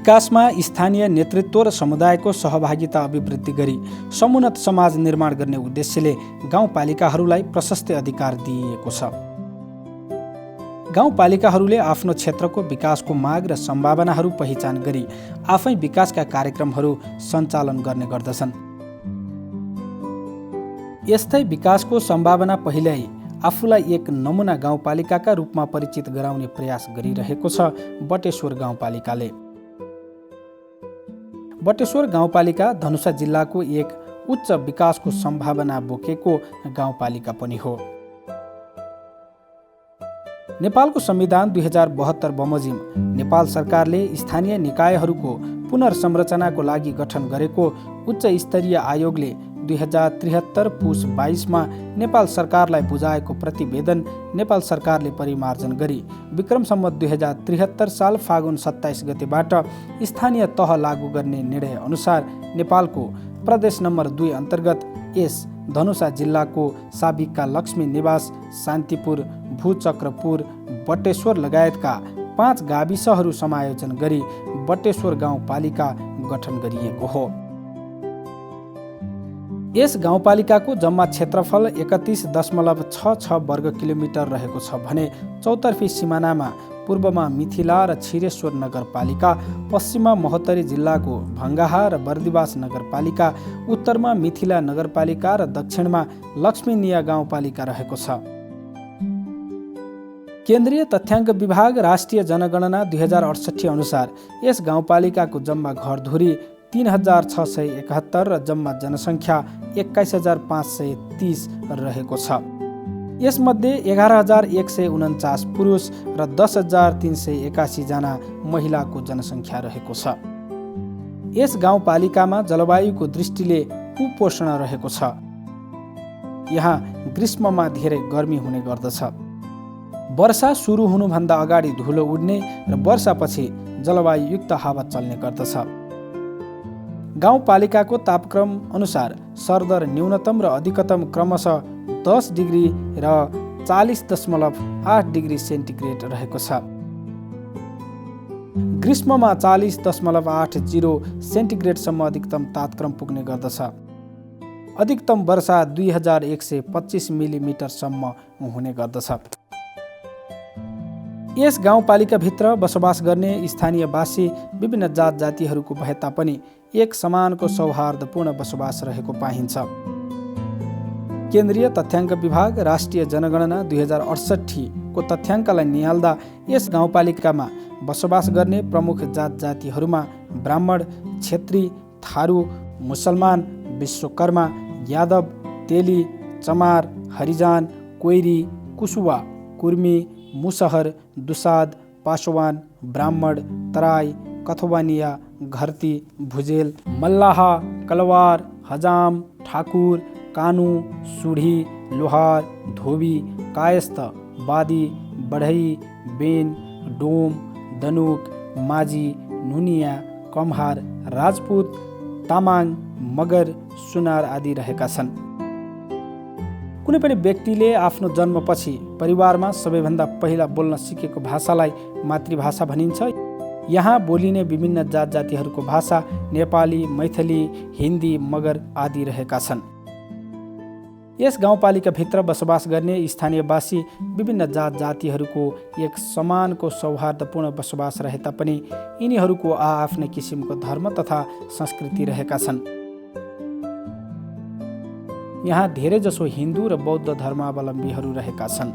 विकासमा स्थानीय नेतृत्व र समुदायको सहभागिता अभिवृद्धि गरी समुन्नत समाज निर्माण गर्ने उद्देश्यले गाउँपालिकाहरूलाई प्रशस्त अधिकार दिइएको छ। गाउँपालिकाहरूले आफ्नो क्षेत्रको विकासको माग र सम्भावनाहरू पहिचान गरी आफै विकासका कार्यक्रमहरू सञ्चालन गर्ने गर्दछन्। यस्तै विकासको सम्भावना पहिल्यै आफूलाई एक नमुना गाउँपालिकाका रूपमा परिचित गराउने प्रयास गरिरहेको छ बटेश्वर गाउँपालिकाले। बटेश्वर गाउँपालिका धनुषा जिल्लाको एक उच्च विकासको सम्भावना बोकेको गाउँपालिका पनि हो। नेपालको संविधान 2072 बमोजिम नेपाल सरकारले स्थानीय निकायहरूको पुनर्संरचनाको लागि गठन गरेको उच्च स्तरीय आयोगले 2073 पुस 22मा नेपाल सरकारलाई बुझाएको प्रतिवेदन नेपाल सरकारले परिमार्जन गरी विक्रम सम्वत 2073 साल फागुन 27 गतेबाट स्थानीय तह लागू गर्ने निर्णय अनुसार नेपालको प्रदेश नम्बर 2 अन्तर्गत यस धनुषा जिल्लाको साबिकका लक्ष्मी निवास, शान्तिपुर, भूचक्रपुर, बटेश्वर लगायतका 5 गाविसहरू समायोजन गरी बटेश्वर गाउँपालिका गठन गरिएको हो। यस गाउँपालिकाको जम्मा क्षेत्रफल 31.66 वर्ग किलोमिटर रहेको छ भने चौतर्फी सिमानामा पूर्वमा मिथिला र छिरेश्वर नगरपालिका, पश्चिममा महोत्तरी जिल्लाको भङ्गाहा र बर्दिवास नगरपालिका, उत्तरमा मिथिला नगरपालिका र दक्षिणमा लक्ष्मीनिया गाउँपालिका रहेको छ। केन्द्रीय तथ्याङ्क विभाग राष्ट्रिय जनगणना 2068 अनुसार यस गाउँपालिकाको जम्मा घरधुरी 3671 र जम्मा जनसङ्ख्या 21530 रहेको छ। यसमध्ये 11149 पुरुष र 10381 जना महिलाको जनसङ्ख्या रहेको छ। यस गाउँपालिकामा जलवायुको दृष्टिले कुपोषण रहेको छ। यहाँ ग्रीष्ममा धेरै गर्मी हुने गर्दछ। वर्षा सुरु हुनुभन्दा अगाडि धुलो उड्ने र वर्षापछि जलवायुयुक्त हावा चल्ने गर्दछ। गाउँपालिकाको तापक्रम अनुसार सरदर न्यूनतम र अधिकतम क्रमशः 10 डिग्री र 40.8 डिग्री सेन्टिग्रेड रहेको छ। ग्रीष्ममा 40.80 सेन्टिग्रेडसम्म अधिकतम तापक्रम पुग्ने गर्दछ। अधिकतम वर्षा 2125 मिलिमिटरसम्म हुने गर्दछ। यस गाउँपालिकाभित्र बसोबास गर्ने स्थानीयवासी विभिन्न जात जातिहरूको भए तापनि एक समानको सौहार्दपूर्ण बसोबास रहेको पाइन्छ। केन्द्रीय तथ्याङ्क विभाग राष्ट्रिय जनगणना 2068 को तथ्याङ्कलाई निहाल्दा यस गाउँपालिकामा बसोबास गर्ने प्रमुख जात जातिहरूमा ब्राह्मण, क्षेत्री, थारू, मुसलमान, विश्वकर्मा, यादव, तेली, चमार, हरिजान, कोइरी, कुसुवा, कुर्मी, मुसहर, दुसाद, पासवान, ब्राह्मण, तराई, कथवानिया, घरती, भुजेल, मल्लाहा, कलवार, हजाम, ठाकुर, कानु, सुढी, लोहार, धोबी, कायस्थ, बादी, बढई, बेन, डोम, दनुक, माझी, नुनिया, कम्हार, राजपूत, तामाङ, मगर, सुनार आदि रहेका छन्। कुनै पनि व्यक्तिले आफ्नो जन्मपछि परिवारमा सबैभन्दा पहिला बोल्न सिकेको भाषालाई मातृभाषा भनिन्छ। यहाँ बोलिने विभिन्न जात जातिहरूको भाषा नेपाली, मैथिली, हिन्दी, मगर आदि रहेका छन्। यस गाउँपालिकाभित्र बसोबास गर्ने स्थानीयवासी विभिन्न जात जातिहरूको एक समानको सौहार्दपूर्ण बसोबास रहे तापनि यिनीहरूको आआफ्नै किसिमको धर्म तथा संस्कृति रहेका छन्। यहाँ धेरैजसो हिन्दू र बौद्ध धर्मावलम्बीहरू रहेका छन्।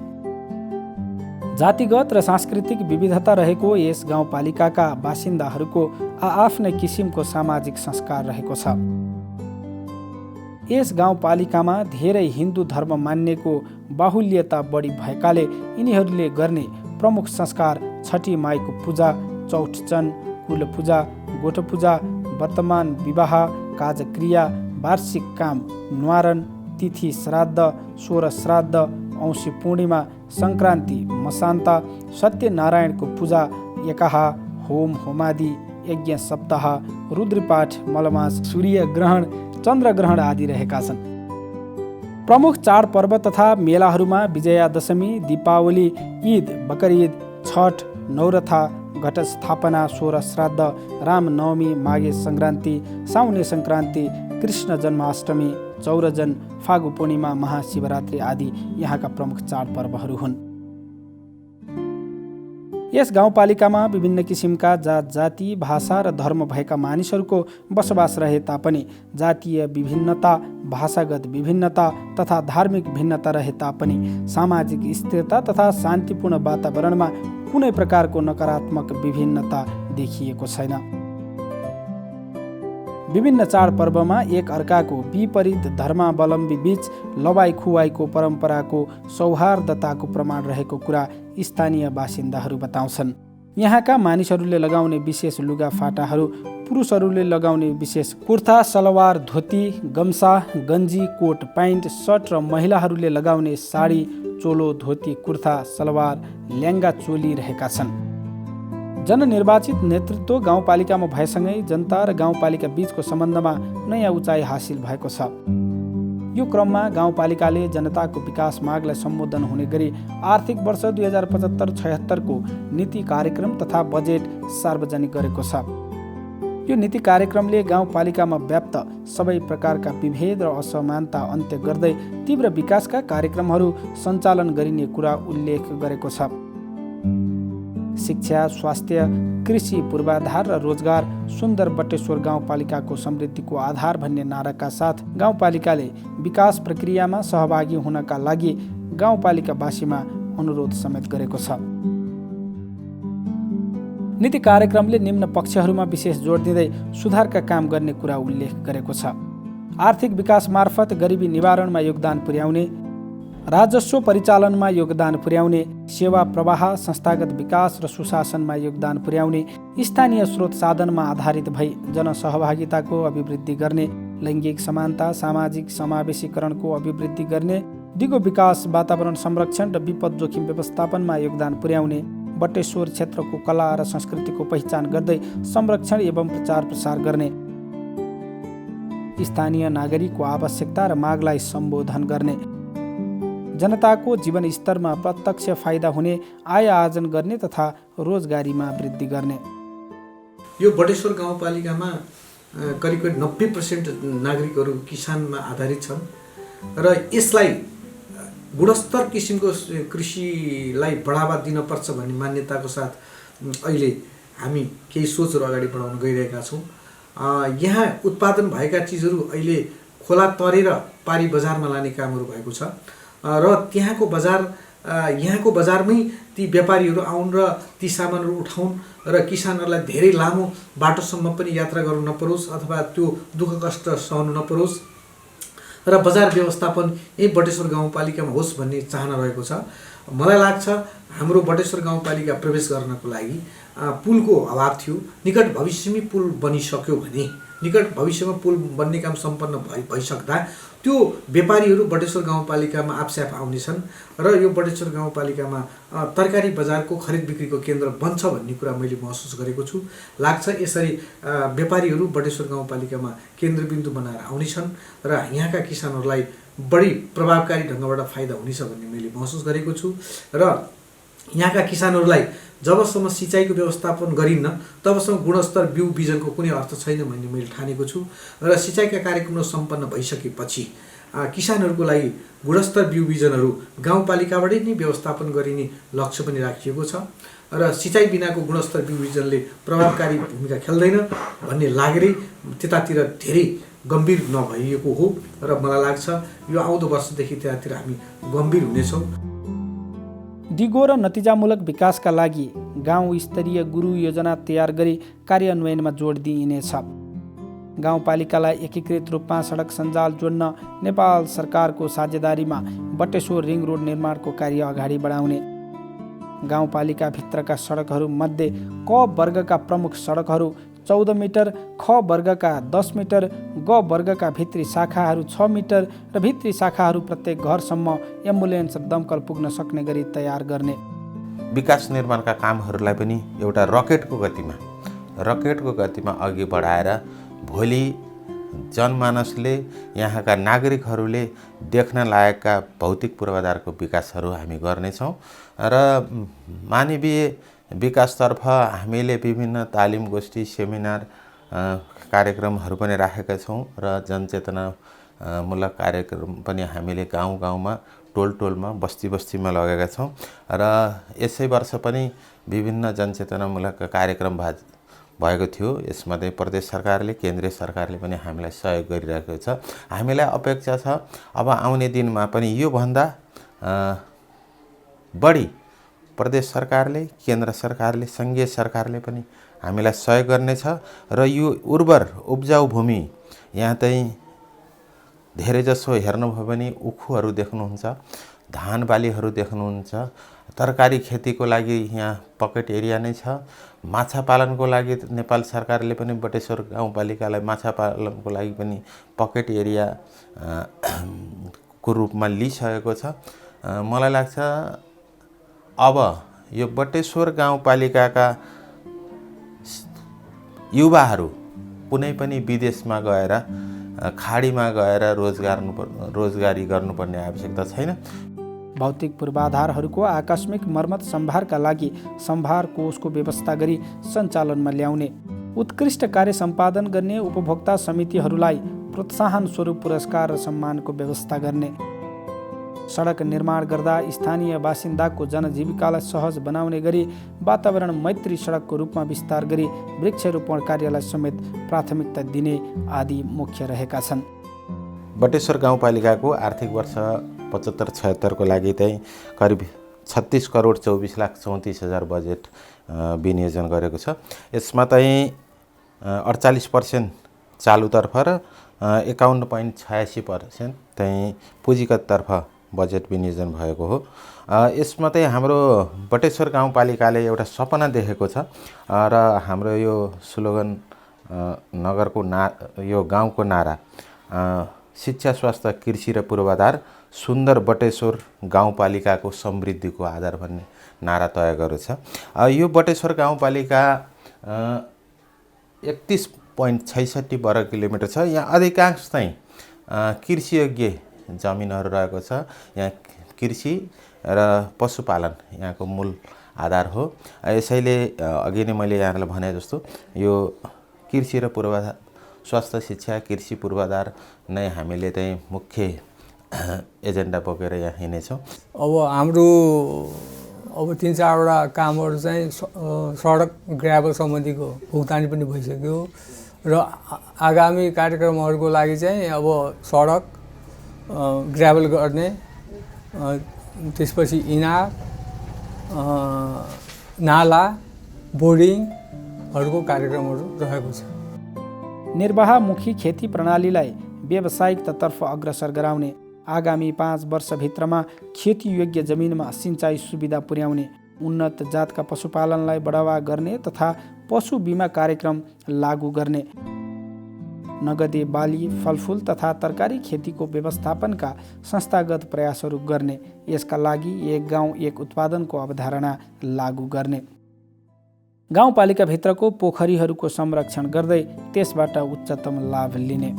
जातिगत र सांस्कृतिक विविधता रहेको यस गाउँपालिकाका बासिन्दाहरूको आआफ्नै किसिमको सामाजिक संस्कार रहेको छ। यस गाउँपालिकामा धेरै हिन्दू धर्म मान्नेको बाहुल्यता बढी भएकाले यिनीहरूले गर्ने प्रमुख संस्कार छठी माईको पूजा, चौठचन, कुलपूजा, गोठपूजा, वर्तमान विवाह, काजक्रिया, वार्षिक काम, न्वारन, तिथि श्राद्ध, सोह्र श्राद्ध, औँसी पूर्णिमा, सङ्क्रान्ति, मसान्ता, सत्यनारायणको पूजा, एकाहा, होम होमादि, यज्ञ सप्ताह, रुद्रपाठ, मलमास, सूर्य ग्रहण, चन्द्र ग्रहण आदि रहेका छन्। प्रमुख चाडपर्व तथा मेलाहरूमा विजयादशमी, दीपावली, ईद, बकर ईद, छठ, नौरथा, घटस्थापना, सोह्र श्राद्ध, रामनवमी, माघे सङ्क्रान्ति, साउने सङ्क्रान्ति, कृष्ण जन्माष्टमी, चौरजन, फागु पूर्णिमा, महाशिवरात्रि आदि यहाँका प्रमुख चाडपर्वहरू हुन्। यस गाउँपालिकामा विभिन्न किसिमका जात जाति, भाषा र धर्म भएका मानिसहरूको बसोबास रहे तापनि जातीय विभिन्नता, भाषागत विभिन्नता तथा धार्मिक भिन्नता रहे तापनि सामाजिक स्थिरता तथा शान्तिपूर्ण वातावरणमा कुनै प्रकारको नकारात्मक विभिन्नता देखिएको छैन। विभिन्न चाडपर्वमा एक अर्काको विपरीत धर्मावलम्बी बीच लवाई खुवाईको परम्पराको सौहार्दताको प्रमाण रहेको कुरा स्थानीय बासिन्दाहरू बताउँछन्। यहाँका मानिसहरूले लगाउने विशेष लुगाफाटाहरू, पुरुषहरूले लगाउने विशेष कुर्ता, सलवार, धोती, गम्सा, गन्जी, कोट, प्यान्ट, सर्ट र महिलाहरूले लगाउने साडी, चोलो, धोती, कुर्ता, सलवार, ल्याङ्गा, चोली रहेका छन्। जननिर्वाचित नेतृत्व गाउँपालिकामा भएसँगै जनता र गाउँपालिका बीचको सम्बन्धमा नयाँ उचाइ हासिल भएको छ। यो क्रममा गाउँपालिकाले जनताको विकास मागलाई सम्बोधन हुने गरी आर्थिक वर्ष 2075-76 को नीति कार्यक्रम तथा बजेट सार्वजनिक गरेको छ। यो नीति कार्यक्रमले गाउँपालिकामा व्याप्त सबै प्रकारका विभेद र असमानता अन्त्य गर्दै तीव्र विकासका कार्यक्रमहरू सञ्चालन गरिने कुरा उल्लेख गरेको छ। शिक्षा, स्वास्थ्य, कृषि, पूर्वाधार र रोजगार, सुन्दर बटेश्वर गाउँपालिकाको समृद्धिको आधार भन्ने नाराका साथ गाउँपालिकाले विकास प्रक्रियामा सहभागी हुनका लागि गाउँपालिकावासीमा अनुरोध समेत गरेको छ। नीति कार्यक्रमले निम्न पक्षहरूमा विशेष जोड दिँदै सुधारका काम गर्ने कुरा उल्लेख गरेको छ। आर्थिक विकास मार्फत गरिबी निवारणमा योगदान पुर्याउने, राजस्व परिचालनमा योगदान पुर्याउने, सेवा प्रवाह, संस्थागत विकास र सुशासनमा योगदान पुर्याउने, स्थानीय स्रोत साधनमा आधारित भई जनसहभागिताको अभिवृद्धि गर्ने, लैङ्गिक समानता, सामाजिक समावेशीकरणको अभिवृद्धि गर्ने, दिगो विकास, वातावरण संरक्षण र विपद जोखिम व्यवस्थापनमा योगदान पुर्याउने, बटेश्वर क्षेत्रको कला र संस्कृतिको पहिचान गर्दै संरक्षण एवं प्रचार प्रसार गर्ने, स्थानीय नागरिकको आवश्यकता र मागलाई सम्बोधन गर्ने, जनताको जीवन स्तरमा प्रत्यक्ष फाइदा हुने आय आर्जन गर्ने तथा रोजगारीमा वृद्धि गर्ने। यो बटेश्वर गाउँपालिकामा करिब 90% नागरिकहरू किसानमा आधारित छन् र यसलाई गुणस्तर किसिमको कृषिलाई बढावा दिनुपर्छ भन्ने मान्यताको साथ अहिले हामी केही सोचहरू अगाडि बढाउन गइरहेका छौँ। यहाँ उत्पादन भएका चिजहरू अहिले खोला तरेर पारी बजारमा लाने कामहरू भएको छ र त्यहाँको बजार यहाँको बजारमै ती व्यापारीहरू आउन् र ती सामानहरू उठाउन् र किसानहरूलाई धेरै लामो बाटोसम्म पनि यात्रा गर्नु नपरोस् अथवा त्यो दुःख कष्ट सहनु नपरोस् र बजार व्यवस्थापन यही बटेश्वर गाउँपालिकामा होस् भन्ने चाहना रहेको छ। मलाई लाग्छ हाम्रो बटेश्वर गाउँपालिका प्रवेश गर्नको लागि पुलको अभाव थियो। निकट भविष्यमै पुल बनिसक्यो भने, निकट भविष्यमा पुल बन्ने काम सम्पन्न भइसक्दा त्यो व्यापारीहरू बटेश्वर गाउँपालिकामा आफस्याफ आउनेछन् र यो बटेश्वर गाउँपालिकामा तरकारी बजारको खरिद बिक्रीको केन्द्र बन्छ भन्ने कुरा मैले महसुस गरेको छु। लाग्छ यसरी व्यापारीहरू बटेश्वर गाउँपालिकामा केन्द्रबिन्दु बनाएर आउनेछन् र यहाँका किसानहरूलाई बढी प्रभावकारी ढङ्गबाट फाइदा हुनेछ भन्ने मैले महसुस गरेको छु र यहाँका किसानहरूलाई जबसम्म सिँचाइको व्यवस्थापन गरिन्न तबसम्म गुणस्तर बिउ बिजनको कुनै अर्थ छैन भन्ने मैले ठानेको छु र सिँचाइका कार्यक्रमहरू सम्पन्न भइसकेपछि किसानहरूको लागि गुणस्तर बिउ बिजनहरू गाउँपालिकाबाटै नै व्यवस्थापन गरिने लक्ष्य पनि राखिएको छ र सिँचाइ बिनाको गुणस्तर बिउ बिजनले प्रभावकारी भूमिका खेल्दैन भन्ने लागेरै त्यतातिर धेरै गम्भीर नभइएको हो र मलाई लाग्छ यो आउँदो वर्षदेखि त्यतातिर हामी गम्भीर हुनेछौँ। दिगो र नतिजामूलक विकासका लागि गाउँ स्तरीय गुरु योजना तयार गरी कार्यान्वयनमा जोड दिइनेछ। गाउँपालिकालाई एकीकृत रूपमा सडक सञ्जाल जोड्न नेपाल सरकारको साझेदारीमा बटेश्वर रिङ रोड निर्माणको कार्य अगाडि बढाउने, गाउँपालिकाभित्रका सडकहरू मध्ये क वर्गका प्रमुख सडकहरू 14 मिटर, ख वर्गका 10 मिटर, ग वर्गका भित्री शाखाहरू 6 मिटर र भित्री शाखाहरू प्रत्येक घरसम्म एम्बुलेन्स र दमकल पुग्न सक्ने गरी तयार गर्ने। विकास निर्माणका कामहरूलाई पनि एउटा रकेटको गतिमा अघि बढाएर भोलि जनमानसले यहाँका नागरिकहरूले देख्न लायकका भौतिक पूर्वाधारको विकासहरू हामी गर्नेछौँ र मानवीय विकासतर्फ हामीले विभिन्न तालिम गोष्ठी सेमिनार कार्यक्रमहरू पनि राखेका छौँ र जनचेतनामूलक कार्यक्रम पनि हामीले गाउँ-गाउँमा टोल-टोलमा बस्ती-बस्तीमा लगेका छौँ र यसै वर्ष पनि विभिन्न जनचेतनामूलक कार्यक्रम भएको थियो। यसमध्ये प्रदेश सरकारले केन्द्रीय सरकारले पनि हामीलाई सहयोग गरिरहेको छ। हामीलाई अपेक्षा छ अब आउने दिनमा पनि योभन्दा बढी प्रदेश सरकारले केन्द्र सरकारले सङ्घीय सरकारले पनि हामीलाई सहयोग गर्नेछ र यो उर्वर उब्जाउ भूमि यहाँ चाहिँ धेरैजसो हेर्नुभयो भने उखुहरू देख्नुहुन्छ, धान बालीहरू देख्नुहुन्छ, तरकारी खेतीको लागि यहाँ पकेट एरिया नै छ। माछा पालनको लागि नेपाल सरकारले पनि बटेश्वर गाउँपालिकालाई माछा पालनको लागि पनि पकेट एरिया को रूपमा लिइसकेको छ। मलाई लाग्छ अब यो बटेश्वर गाउँपालिकाका युवाहरू कुनै पनि विदेशमा गएर खाडीमा गएर रोजगारी गर्नुपर्ने आवश्यकता छैन। भौतिक पूर्वाधारहरूको आकस्मिक मर्मत सम्भारका लागि सम्भार कोषको व्यवस्था गरी सञ्चालनमा ल्याउने, उत्कृष्ट कार्य सम्पादन गर्ने उपभोक्ता समितिहरूलाई प्रोत्साहन स्वरूप पुरस्कार र सम्मानको व्यवस्था गर्ने, सडक निर्माण गर्दा स्थानीय बासिन्दाको जनजीविकालाई सहज बनाउने गरी वातावरण मैत्री सडकको रूपमा विस्तार गरी वृक्षारोपण कार्यलाई समेत प्राथमिकता दिने आदि मुख्य रहेका छन्। बटेश्वर गाउँपालिकाको आर्थिक वर्ष 75-76 को लागि चाहिँ करिब 36 करोड 24 लाख 34 हजार बजेट विनियोजन गरेको छ। यसमा चाहिँ 48% चालुतर्फ र 51.86% चाहिँ पुँजीगततर्फ बजेट विनियोजन भएको हो। यसमा चाहिँ हाम्रो बटेश्वर गाउँपालिकाले एउटा सपना देखेको छ र हाम्रो यो स्लोगन नगरको यो गाउँको नारा शिक्षा स्वास्थ्य कृषि र पूर्वाधार सुन्दर बटेश्वर गाउँपालिकाको समृद्धिको आधार भन्ने नारा तय गरेको छ। यो बटेश्वर गाउँपालिका 31.66 वर्ग किलोमिटर छ। यहाँ अधिकांश चाहिँ कृषियोग्य जमिनहरू रहेको छ। यहाँ कृषि र पशुपालन यहाँको मूल आधार हो। यसैले अघि नै मैले यहाँलाई भने जस्तो यो कृषि र पूर्वाधार स्वास्थ्य शिक्षा कृषि पूर्वाधार नै हामीले चाहिँ मुख्य एजेन्डा बोकेर यहाँ हिँडेछौँ। अब हाम्रो 3-4वटा कामहरू चाहिँ सडक ग्राभल सम्बन्धीको भुक्तानी पनि भइसक्यो र आगामी कार्यक्रमहरूको लागि चाहिँ अब सडक ग्राभल गर्ने, त्यसपछि इनार, नाला, बोर्डिङहरूको कार्यक्रमहरू रहेको छ। निर्वाहमुखी खेती प्रणालीलाई व्यावसायिकतातर्फ अग्रसर गराउने, आगामी 5 वर्षभित्रमा खेतीयोग्य जमिनमा सिँचाइ सुविधा पुर्याउने, उन्नत जातका पशुपालनलाई बढावा गर्ने तथा पशु बिमा कार्यक्रम लागू गर्ने, नगदे बाली फलफुल तथा तरकारी खेतीको व्यवस्थापनका संस्थागत प्रयासहरू गर्ने, यसका लागि एक गाउँ एक उत्पादनको अवधारणा लागू गर्ने, गाउँपालिकाभित्रको पोखरीहरूको संरक्षण गर्दै त्यसबाट उच्चतम लाभ लिने।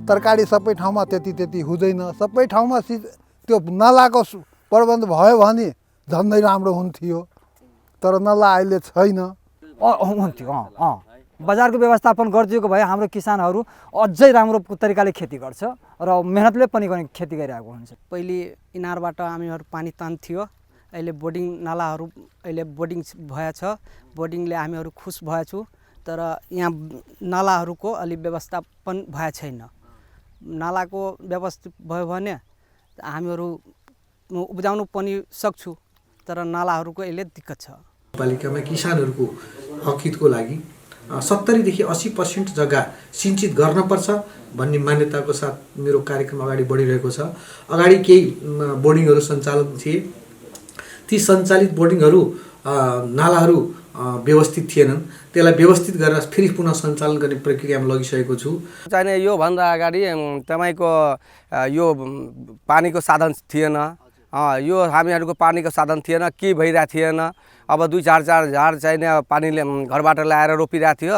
तरकारी सबै ठाउँमा त्यति हुँदैन। सबै ठाउँमा त्यो नालाको प्रबन्ध भयो भने झन्डै राम्रो हुन्थ्यो, तर नाला अहिले छैन। हुन्थ्यो बजारको व्यवस्थापन गरिदिएको भए हाम्रो किसानहरू अझै राम्रो तरिकाले खेती गर्छ र मेहनतले पनि खेती गरिरहेको हुन्छ। पहिले इनारबाट हामीहरू पानी तान्थ्यो, अहिले बोर्डिङ नालाहरू अहिले बोर्डिङ भएछ। बोर्डिङले हामीहरू खुस भएछु, तर यहाँ नालाहरूको अलि व्यवस्थापन भए छैन। नालाको व्यवस्थित भयो भने हामीहरू उब्जाउनु पनि सक्छु, तर नालाहरूको अहिले दिक्कत छ। पालिकामा किसानहरूको हकितको लागि 70 देखि 80% जग्गा सिंचित गर्नुपर्छ भन्ने मान्यताको साथ मेरो कार्यक्रम अगाडि बढिरहेको छ। अगाडि केही बोर्डिङहरू सञ्चालन थिए, ती सञ्चालित बोर्डिङहरू नालाहरू व्यवस्थित थिएनन्। त्यसलाई व्यवस्थित गरेर फेरि पुनः सञ्चालन गर्ने प्रक्रियामा लगिसकेको छु। चाहिने योभन्दा अगाडि तपाईँको यो पानीको साधन थिएन, यो हामीहरूको पानीको साधन थिएन, के भइरहेको थिएन। अब 2-4 झार चाहिने पानीले घरबाट ल्याएर रोपिरहेको थियो,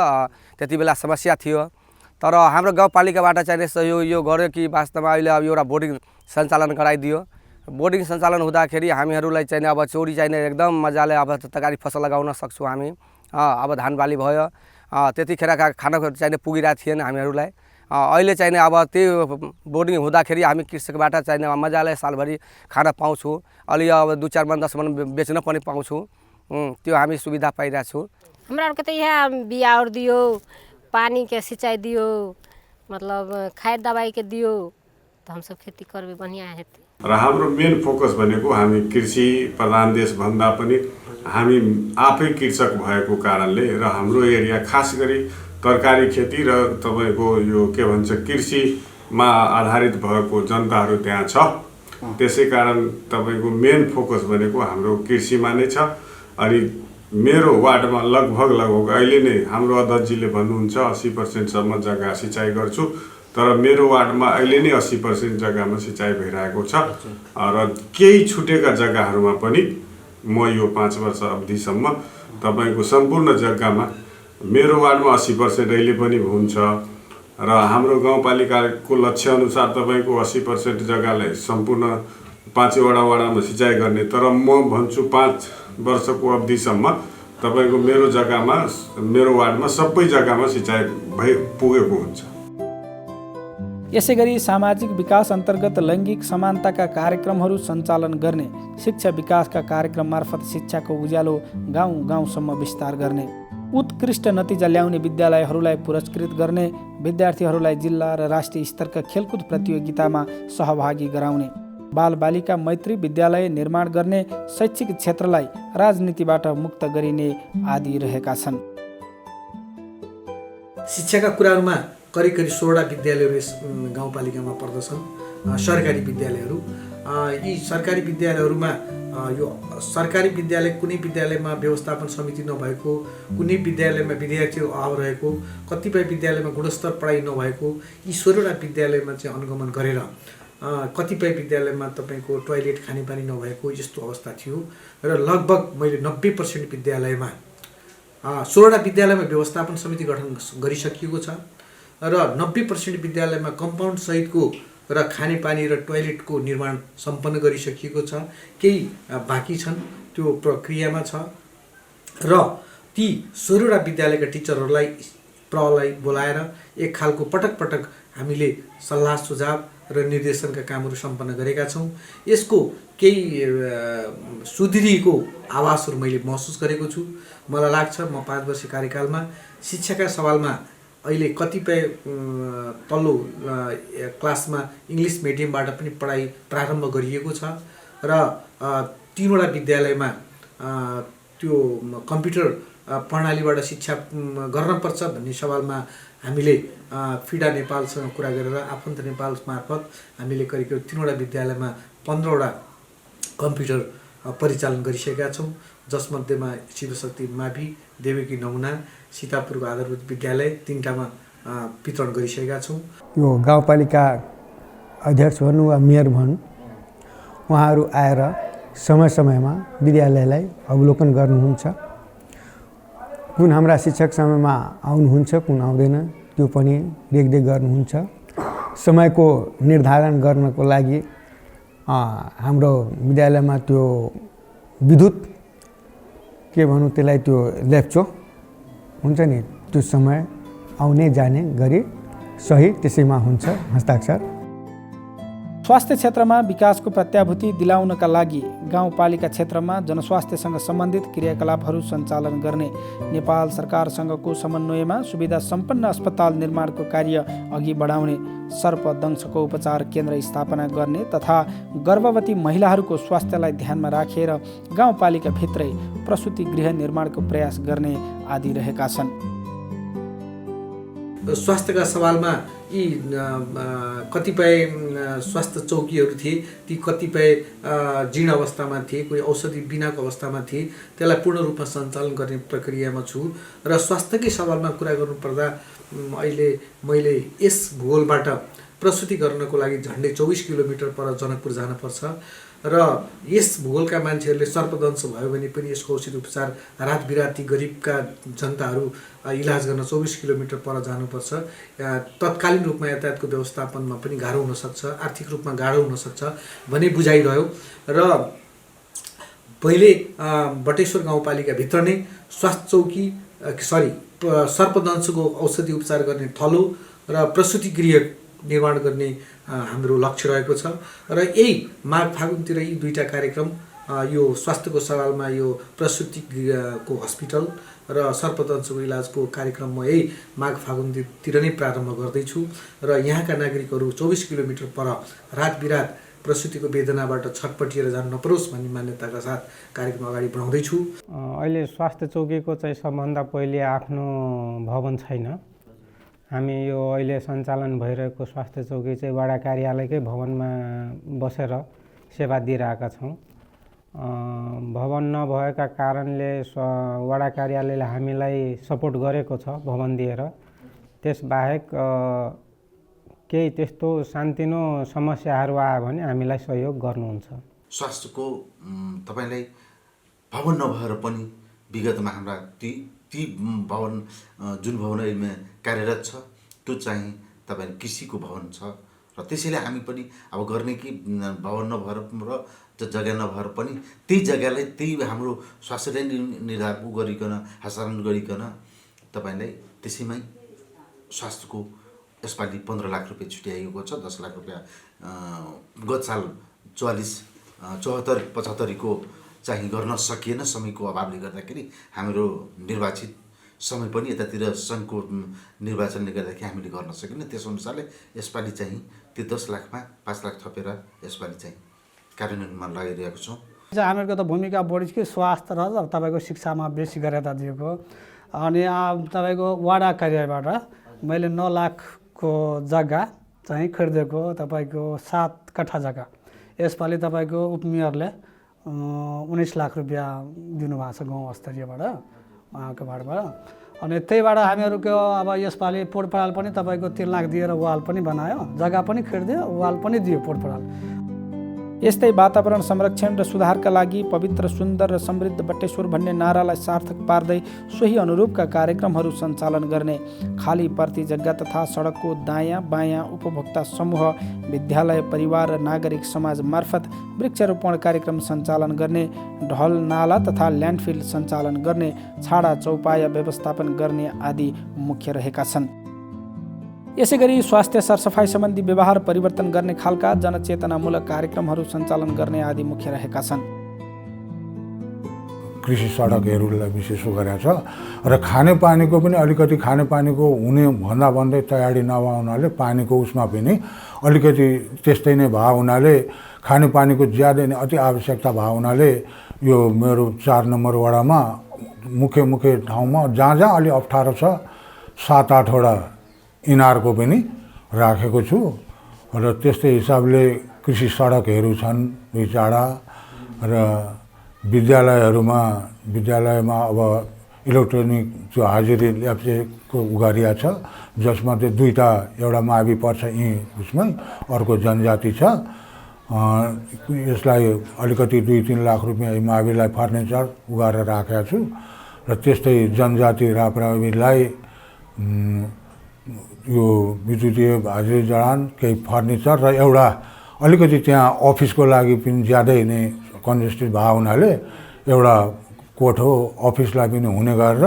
त्यति बेला समस्या थियो। तर हाम्रो गाउँपालिकाबाट चाहिने सहयोग यो गर्यो कि वास्तवमा अहिले अब एउटा बोर्डिङ सञ्चालन गराइदियो बोर्डिङ सञ्चालन हुँदाखेरि हामीहरूलाई चाहिँ अब चौरी चाहिँ एकदम मजाले अब तरकारी फसल लगाउन सक्छौँ हामी। अब धान बाली भयो, त्यतिखेरका खाना चाहिने पुगिरहेको थिएन हामीहरूलाई। अहिले चाहिँ अब त्यो बोर्डिङ हुँदाखेरि हामी कृषकबाट चाहिँ मजाले सालभरि खाना पाउँछौँ। अलि अब 2-4 मन 10 मन बेच्न पनि पाउँछौँ। त्यो हामी सुविधा पाइरहेको छौँ। हमरा आरके तो यह बिया और दियो, पानी के सिंचाई दियो, मतलब खाद दवाई के दियो, तो हम सब खेती करबे बढ़िया हेतै। र हाम्रो मेन फोकस भनेको हामी कृषि प्रधान देश भन्दा पनि हामी आफै कृषक भएको कारणले र हाम्रो एरिया खास गरी तरकारी खेती र तपाईको यो के भन्छ कृषिमा आधारित भएको जनताहरू त्यहाँ छ। त्यसै कारण तपाईको मेन फोकस भनेको हाम्रो कृषिमा नै छ। अनि मेरो वार्डमा लगभग अहिले नै हाम्रो अध्यक्षजीले भन्नुहुन्छ 80% सम्म जग्गा सिँचाइ गर्छु, तर मेरो वार्डमा अहिले नै 80% जग्गामा सिँचाइ भइरहेको छ। र केही छुटेका जग्गाहरूमा पनि म यो 5 वर्ष अवधिसम्म तपाईको सम्पूर्ण जग्गामा मेरो वार्डमा 80% अहिले पनि हुन्छ। र हाम्रो गाउँपालिकाको लक्ष्य अनुसार तपाईको 80% जग्गालाई सम्पूर्ण 5 वडामा सिँचाइ गर्ने, तर म भन्छु 5 वर्षको अवधिसम्म तपाईको मेरो जग्गामा मेरो वार्डमा सबै जग्गामा सिँचाइ पुगेको हुन्छ। यसैगरी सामाजिक विकास अन्तर्गत लैङ्गिक समानताका कार्यक्रमहरू सञ्चालन गर्ने, शिक्षा विकासका कार्यक्रम मार्फत शिक्षाको उज्यालो गाउँ गाउँसम्म विस्तार गर्ने, उत्कृष्ट नतिजा ल्याउने विद्यालयहरूलाई पुरस्कृत गर्ने, विद्यार्थीहरूलाई जिल्ला र राष्ट्रिय स्तरका खेलकुद प्रतियोगितामा सहभागी गराउने, बालबालिका मैत्री विद्यालय निर्माण गर्ने, शैक्षिक क्षेत्रलाई राजनीतिबाट मुक्त गरिने आदि रहेका छन्। शिक्षाका कुराहरूमा करिब 16 विद्यालयहरू यस गाउँपालिकामा पर्दछन्, सरकारी विद्यालयहरू। यी सरकारी विद्यालयहरूमा यो सरकारी विद्यालय कुनै विद्यालयमा व्यवस्थापन समिति नभएको, कुनै विद्यालयमा विद्यार्थीको अभाव रहेको, कतिपय विद्यालयमा गुणस्तर पढाइ नभएको, यी 16 विद्यालयमा चाहिँ अनुगमन गरेर कतिपय विद्यालयमा तपाईँको टोयलेट खानेपानी नभएको यस्तो अवस्था थियो। र लगभग मैले 90% विद्यालयमा 16 विद्यालयमा व्यवस्थापन समिति गठन गरिसकिएको छ र 90% विद्यालयमा कम्पाउन्ड सहितको र खानेपानी र टोयलेटको निर्माण सम्पन्न गरिसकिएको छ। केही बाँकी छन्, त्यो प्रक्रियामा छ। र ती 16 विद्यालयका टिचरहरूलाई प्रलाई बोलाएर एक खालको पटक पटक हामीले सल्लाह सुझाव र निर्देशनका कामहरू सम्पन्न गरेका छौँ। यसको केही सुदृढीको आवासहरू मैले महसुस गरेको छु। मलाई लाग्छ म 5 वर्ष कार्यकालमा शिक्षाका सवालमा अहिले कतिपय तल्लो क्लासमा इङ्ग्लिस मिडियमबाट पनि पढाइ प्रारम्भ गरिएको छ र 3वटा विद्यालयमा त्यो कम्प्युटर प्रणालीबाट शिक्षा गर्नुपर्छ भन्ने सवालमा हामीले फिडा नेपालसँग कुरा गरेर आफन्त नेपाल मार्फत हामीले करिब 3वटा विद्यालयमा 15वटा कम्प्युटर परिचालन गरिसकेका छौँ, जसमध्येमा शिवशक्ति मावि, देवकी नमुना, सीतापुरको आधारभूत विद्यालय 3टामा वितरण गरिसकेका छौँ। यो गाउँपालिका अध्यक्ष भन्नु वा मेयर भन्नु, उहाँहरू आएर समय समयमा विद्यालयलाई अवलोकन गर्नुहुन्छ। कुन हाम्रा शिक्षक समयमा आउनुहुन्छ, कुन आउँदैन, त्यो पनि देखरेख गर्नुहुन्छ। समयको निर्धारण गर्नको लागि हाम्रो विद्यालयमा त्यो विद्युत के भनौँ त्यसलाई, त्यो लेप्चो हुन्छ नि, त्यो समय आउने जाने गरी सही त्यसैमा हुन्छ हस्ताक्षर। स्वास्थ्य क्षेत्रमा विकासको प्रत्याभूति दिलाउनका लागि गाउँपालिका क्षेत्रमा जनस्वास्थ्यसँग सम्बन्धित क्रियाकलापहरू सञ्चालन गर्ने, नेपाल सरकारसँगको समन्वयमा सुविधा सम्पन्न अस्पताल निर्माणको कार्य अघि बढाउने, सर्पदंशको उपचार केन्द्र स्थापना गर्ने तथा गर्भवती महिलाहरूको स्वास्थ्यलाई ध्यानमा राखेर गाउँपालिकाभित्रै प्रसुति गृह निर्माणको प्रयास गर्ने आदि रहेका छन्। स्वास्थ्यका सवालमा यी कतिपय स्वास्थ्य चौकीहरू थिए, ती कतिपय जीर्ण अवस्थामा थिए, कोही औषधि बिनाको अवस्थामा थिए, त्यसलाई पूर्ण रूपमा सञ्चालन गर्ने प्रक्रियामा छु। र स्वास्थ्यकै सवालमा कुरा गर्नुपर्दा अहिले मैले यस भूगोलबाट प्रसुति गर्नको लागि झन्डै 24 किलोमिटर पर जनकपुर जानुपर्छ र यस भूगोलका मान्छेहरूले सर्पदंश भयो भने पनि यसको औषधि उपचार रात बिराती गरिबका जनताहरू इलाज गर्न 24 किलोमिटर पर जानुपर्छ। तत्कालीन रूपमा यातायातको व्यवस्थापनमा पनि गाह्रो हुनसक्छ, आर्थिक रूपमा गाह्रो हुनसक्छ भन्ने बुझाइरह्यो र पहिले बटेश्वर गाउँपालिकाभित्र नै स्वास्थ्य चौकी सर्पदंशको औषधि उपचार गर्ने थलो र प्रसुति गृह निर्माण गर्ने हाम्रो लक्ष्य रहेको छ र यही माघ फागुनतिर यी दुईटा कार्यक्रम यो स्वास्थ्यको सवालमा यो प्रसुति गृहको हस्पिटल र सर्पदंशको इलाजको कार्यक्रम म यही माघ फागुनतिर नै प्रारम्भ गर्दैछु र यहाँका नागरिकहरू 24 किलोमिटर पर रात बिरात प्रसुतिको वेदनाबाट छटपटिएर जान नपरोस् भन्ने मान्यताका साथ कार्यक्रम अगाडि बढाउँदैछु। अहिले स्वास्थ्य चौकीको चाहिँ सबभन्दा पहिले आफ्नो भवन छैन। हामी यो अहिले सञ्चालन भइरहेको स्वास्थ्य चौकी चाहिँ वडा कार्यालयकै भवनमा बसेर सेवा दिइरहेका छौँ। भवन नभएका कारणले वडा कार्यालयले हामीलाई सपोर्ट गरेको छ भवन दिएर। त्यसबाहेक केही त्यस्तो सानोतिनो समस्याहरू आयो भने हामीलाई सहयोग गर्नुहुन्छ। स्वास्थ्यको तपाईँलाई भवन नभएर पनि विगतमा हाम्रा ती भवन जुन भवन अहिले कार्यरत छ त्यो चाहिँ तपाईँ कृषिको भवन छ र त्यसैले हामी पनि अब गर्ने कि भवन नभएर र जग्गा नभएर पनि त्यही जग्गालाई त्यही हाम्रो स्वास्थ्यलाई निर्धारण गरिकन हस्तान्तरण गरिकन तपाईँलाई त्यसैमै स्वास्थ्यको यसपालि 15 लाख रुपियाँ छुट्याइएको छ। 10 लाख रुपियाँ गत साल 74-75 चाहिँ गर्न सकिएन समयको अभावले गर्दाखेरि। हाम्रो निर्वाचित समय पनि यतातिर सङ्घको निर्वाचनले गर्दाखेरि हामीले गर्न सकेनौँ। त्यस अनुसारले यसपालि चाहिँ त्यो 10 लाखमा 5 लाख थपेर यसपालि चाहिँ कार्यान्वयनमा लगाइरहेको छौँ। हामीहरूको त भूमिका बढी कि स्वास्थ्य र तपाईँको शिक्षामा बेसी गरेर दिएको अनि तपाईँको वडा कार्यालयबाट मैले 9 लाखको जग्गा चाहिँ खरिदेको तपाईँको 7 कट्ठा जग्गा। यसपालि तपाईँको उपमेयरले 19 लाख रुपियाँ दिनुभएको छ गाउँ स्तरीयबाट उहाँको बाटबाट। अनि त्यहीबाट हामीहरूको अब यसपालि पोटपडाल पनि तपाईँको 3 लाख दिएर वाल पनि बनायो, जग्गा पनि खरिदियो, वाल पनि दियो पोटपडाल। यस्तै वातावरण संरक्षण र सुधारका लागि पवित्र, सुन्दर र समृद्ध बटेश्वर भन्ने नारालाई सार्थक पार्दै सोही अनुरूपका कार्यक्रमहरू सञ्चालन गर्ने, खाली पर्ती जग्गा तथा सडकको दायाँ बायाँ उपभोक्ता समूह, विद्यालय, परिवार र नागरिक समाज मार्फत वृक्षारोपण कार्यक्रम सञ्चालन गर्ने, ढल नाला तथा ल्यान्डफिल सञ्चालन गर्ने, छाडा चौपाया व्यवस्थापन गर्ने आदि मुख्य रहेका छन्। यसै गरी स्वास्थ्य सरसफाइ सम्बन्धी व्यवहार परिवर्तन गर्ने खालका जनचेतनामूलक कार्यक्रमहरू सञ्चालन गर्ने आदि मुख्य रहेका छन्। कृषि सडकहरूलाई विशेष गरेको छ र खानेपानीको पनि अलिकति खानेपानीको हुने भन्दा भन्दै तयारी नभए हुनाले पानीको उसमा पनि अलिकति त्यस्तै नै भए हुनाले खानेपानीको ज्यादै नै अति आवश्यकता भए हुनाले यो मेरो 4 नम्बर वडामा मुख्य ठाउँमा जहाँ अलि अप्ठ्यारो छ 7-8 वटा इनारको पनि राखेको छु र त्यस्तै हिसाबले कृषि सडकहरू छन् 2-4 र विद्यालयमा अब इलेक्ट्रोनिक जो हाजिरी ल्याप्चेको उगारिया छ जसमा चाहिँ 2टा एउटा मावि पर्छ यहीँ उसमै, अर्को जनजाति छ। यसलाई अलिकति 2-3 लाख रुपियाँ माविलाई फर्निचर उगारेर राखेको छु र त्यस्तै जनजाति राप्रावीलाई यो विद्युतीय हाजिरी जडान, केही फर्निचर र एउटा अलिकति त्यहाँ अफिसको लागि पनि ज्यादै नै कन्जेस्टेड भएको हुनाले एउटा कोठो अफिसलाई पनि हुने गरेर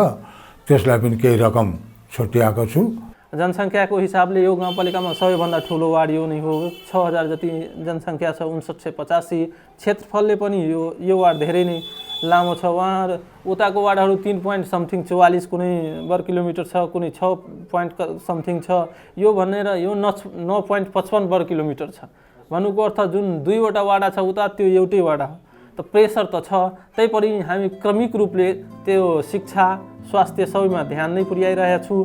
त्यसलाई पनि केही रकम छुट्याएको छु। जनसङ्ख्याको हिसाबले यो गाउँपालिकामा सबैभन्दा ठुलो वार्ड यो नै हो। 6000 जति जनसङ्ख्या छ, 5985 क्षेत्रफलले पनि यो वार्ड धेरै नै लामो छ। उहाँ उताको वार्डहरू 3.44 कुनै वर्ग किलोमिटर छ, कुनै 6 छ। यो भनेर यो 9.55 वर्ग किलोमिटर छ। भन्नुको अर्थ जुन 2वटा वाडा छ उता त्यो एउटै वाडा हो। त प्रेसर त छ, तैपरि हामी क्रमिक रूपले त्यो शिक्षा स्वास्थ्य सबैमा ध्यान नै पुर्याइरहेका छु।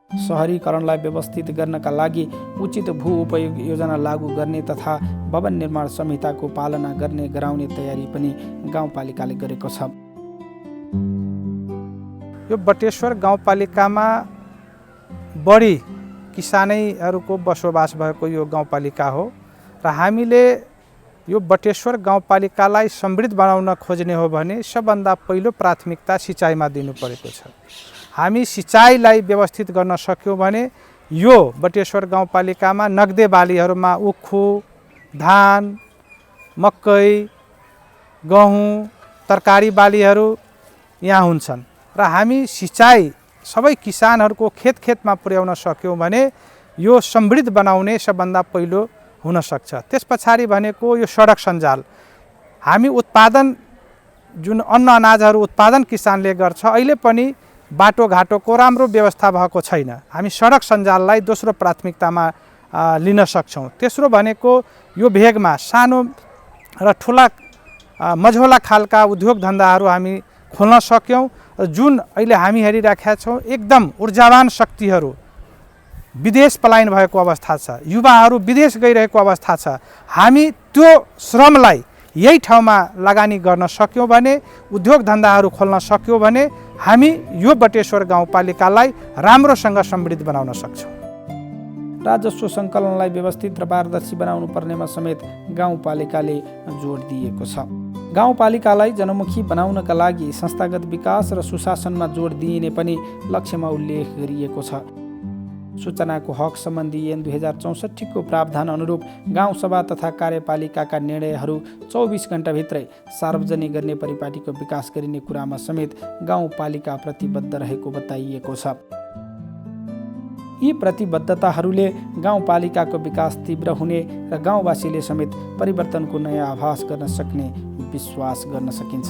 सहरीकरणलाई व्यवस्थित गर्नका लागि उचित भू उपयोग योजना लागू गर्ने तथा भवन निर्माण संहिताको पालना गर्ने गराउने तयारी पनि गाउँपालिकाले गरेको छ। यो बटेश्वर गाउँपालिकामा बढी किसानैहरूको बसोबास भएको यो गाउँपालिका हो र हामीले यो बटेश्वर गाउँपालिकालाई समृद्ध बनाउन खोज्ने हो भने सबभन्दा पहिलो प्राथमिकता सिँचाइमा दिनु परेको छ। हामी सिँचाइलाई व्यवस्थित गर्न सक्यौँ भने यो बटेश्वर गाउँपालिकामा नगदे बालीहरूमा उखु, धान, मकै, गहुँ, तरकारी बालीहरू यहाँ हुन्छन् र हामी सिँचाइ सबै किसानहरूको खेतमा पुर्याउन सक्यौँ भने यो समृद्ध बनाउने सबभन्दा पहिलो हुन सक्छ। त्यस पछाडि भनेको यो सडक सञ्जाल। हामी उत्पादन जुन अन्न अनाजहरू उत्पादन किसानले गर्छ अहिले पनि बाटोघाटोको राम्रो व्यवस्था भएको छैन। हामी सडक सञ्जाललाई दोस्रो प्राथमिकतामा लिन सक्छौँ। तेस्रो भनेको यो भेगमा सानो र ठुला मझौला खालका उद्योग धन्दाहरू हामी खोल्न सक्यौँ। जुन अहिले हामी हेरिराखेका छौँ एकदम ऊर्जावान शक्तिहरू विदेश पलायन भएको अवस्था छ, युवाहरू विदेश गइरहेको अवस्था छ। हामी त्यो श्रमलाई यही ठाउँमा लगानी गर्न सक्यौँ भने, उद्योग धन्दाहरू खोल्न सक्यौँ भने हामी यो बटेश्वर गाउँपालिकालाई राम्रोसँग समृद्ध बनाउन सक्छौँ। राजस्व सङ्कलनलाई व्यवस्थित र पारदर्शी बनाउनु पर्नेमा समेत गाउँपालिकाले जोड दिएको छ। गाउँपालिकालाई जनमुखी बनाउनका लागि संस्थागत विकास र सुशासनमा जोड दिइने पनि लक्ष्यमा उल्लेख गरिएको छ। सूचनाको हक सम्बन्धी ऐन 2064 को प्रावधान अनुरूप गाउँसभा तथा कार्यपालिकाका निर्णयहरू 24 घण्टाभित्रै सार्वजनिक गर्ने परिपाटीको विकास गरिने कुरामा समेत गाउँपालिका प्रतिबद्ध रहेको बताइएको छ। यी प्रतिबद्धताहरूले गाउँपालिकाको विकास तीव्र हुने र गाउँवासीले समेत परिवर्तनको नयाँ आभास गर्न सक्ने विश्वास गर्न सकिन्छ।